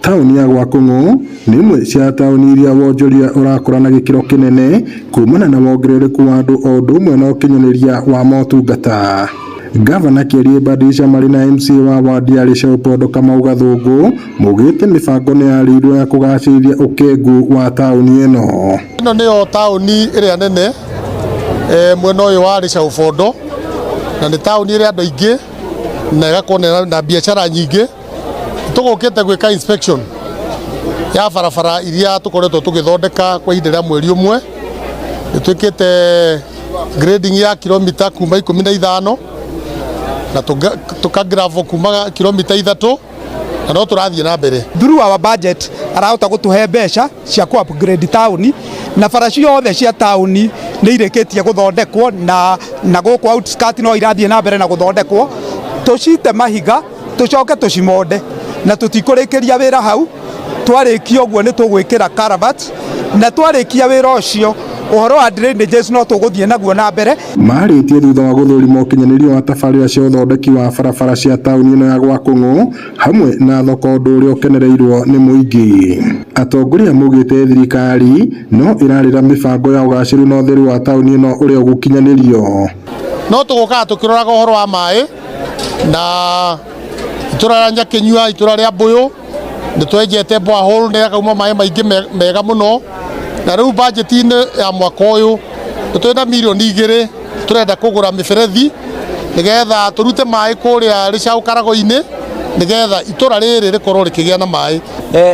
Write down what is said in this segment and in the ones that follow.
Taũni ya Gwakũng'ũ nĩ imwe cia taũni iria wonjoria ũrakũra na gĩkĩro kĩnene kumana na wongerereku wa andũ o ũndũ ũmwe na ũkinyanĩria wa motungata. Gavana Kĩarie Badilisha marĩ na MCA wa wadi ya Rĩcaũ Kamau Gathũngũ maugĩte mĩbango nĩ yarĩirwo ya kũgacĩrithia ũkengu wa taũni ĩno. Ĩno nĩyo taũni ĩrĩa nene mwena ũyũ wa Rĩcaũ Bondo, na nĩ taũni ĩrĩ andũ aingĩ na ĩgakorwo na biacara nyingĩ. Tũgũkĩte gwĩka inspection ya barabara iria tũkoretwo tũgĩthondeka kwa ihinda rĩa mweri ũmwe. Nĩ twĩkĩte grading ya kilomita kuma 15 na tũka gravel kuma kilomita 3, na no tũrathiĩ na mbere. Through our budget arahota gũtũhe mbeca cia kũ upgrade taũni, na bara ciothe cia taũni nĩ irĩkĩtie gũthondekwo, na gũkũ outskirt no irathiĩ na mbere na gũthondekwo. Tũcite mahiga, tũcoke tũcimonde, na tũtikũrĩkĩria wĩra hau. Twarĩkia ũguo nĩ tũgwĩkĩra culvert, na twarĩkia wĩra ũcio, ũhoro wa drainages no tũgũthiĩ naguo na mbere. Marĩtie thutha wa gũthũrima ũkinyanĩria wa tabarĩra cia ũthondeki wa barabara cia taũni ĩno ya Gwakũng'ũ hamwe na thoko, ũndũ ũrĩa ũkenereirwo nĩ mũingĩ. Atongoria maugĩte thirikari no ĩrarĩra mĩbango ya ũgacĩru na ũtheru wa taũni ĩno ũrĩa ũgũkinyanĩrio. No tũgũkaga tũkĩroraga ũhoro wa maĩ na itũra rĩa Nyakĩnyua, itũra rĩa Mbũyũ, nĩ twenjete borehole na ĩkauma maĩ maingĩ mega mũno. Na rĩu bajeti-inĩ ya mwaka ũyũ nĩ twĩna mirioni 2 tũrenda kũgũra mĩberethi nĩgetha tũrute maĩ kũrĩa Rĩcaũ Karago-inĩ, nĩgetha itũra rĩrĩ rĩkorwo rĩkĩgĩa na maĩ.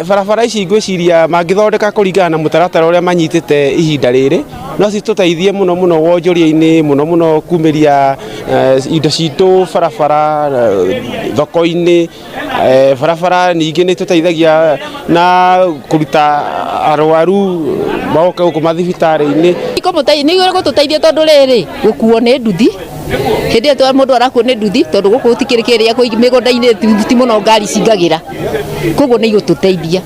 Barabara ici ngwĩciria mangĩthondeka kũringana na mũtaratara ũrĩa manyitĩte ihinda rĩrĩ, no citũteithie mũno mũno wonjoria-inĩ, mũno mũno kumĩria indo citũ barabara, thoko-inĩ. Barabara ningĩ nĩ tũteithagia na kũruta arwaru moke gũkũ mathibitarĩ-inĩ. Nĩ gũtũteithia tondũ rĩrĩ gũkuo nĩ nduthi, hĩndĩ ĩyo mũndũ arakuo nĩ nduthi, tondũ gũkũ gũtikĩrĩ kĩrĩa mĩgũnda-inĩ ti mũno ngari cingagĩra, koguo nĩ igũtũteithia,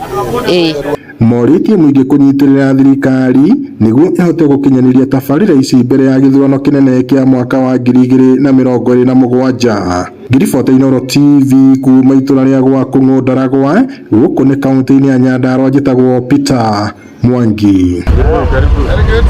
ĩĩ. Morĩtie mũingĩ kũnyitĩrĩra thirikari nĩguo ĩhote gũkinyanĩria tabarĩra ici mbere ya gĩthurano kĩnene kĩa mwaka wa 2027. Ngiribota Inooro TV kuma itũra rĩa Gwakũng'ũ, Ndaragwa, gũkũ nĩ kaũntĩ-inĩ ya Nyandarua, njĩtagwo Peter Mwangi. Very good.